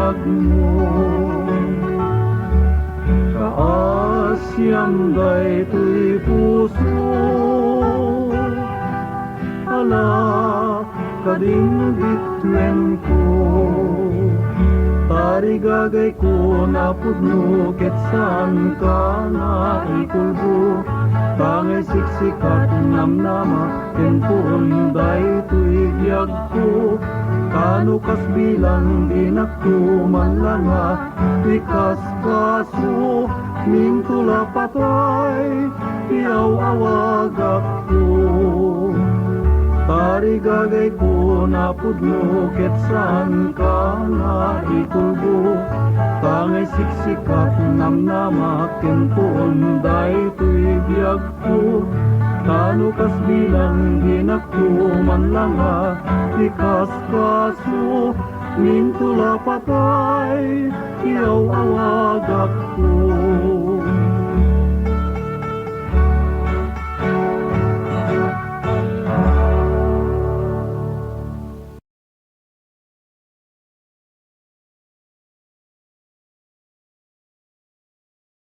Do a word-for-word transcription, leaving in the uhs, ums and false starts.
agmo. Kaasiam daytoy puso, ala, kadin bitlenko. Tarigagayko napudno ket saanka nga ikulbo. Tangay siksikat namnama ken puon daytoy biagko. Tano kas bilang dinakto manlanga ti kaskaso, minto la patay ti aw-awagakko. Tarigagayko napudno ket saanka nga ikulbo. Tangay siksikat namnama ken puon daytoy biagko. Tano kas bilang dinakto manlanga ti kaskaso, minto la patay ti aw-awagakko.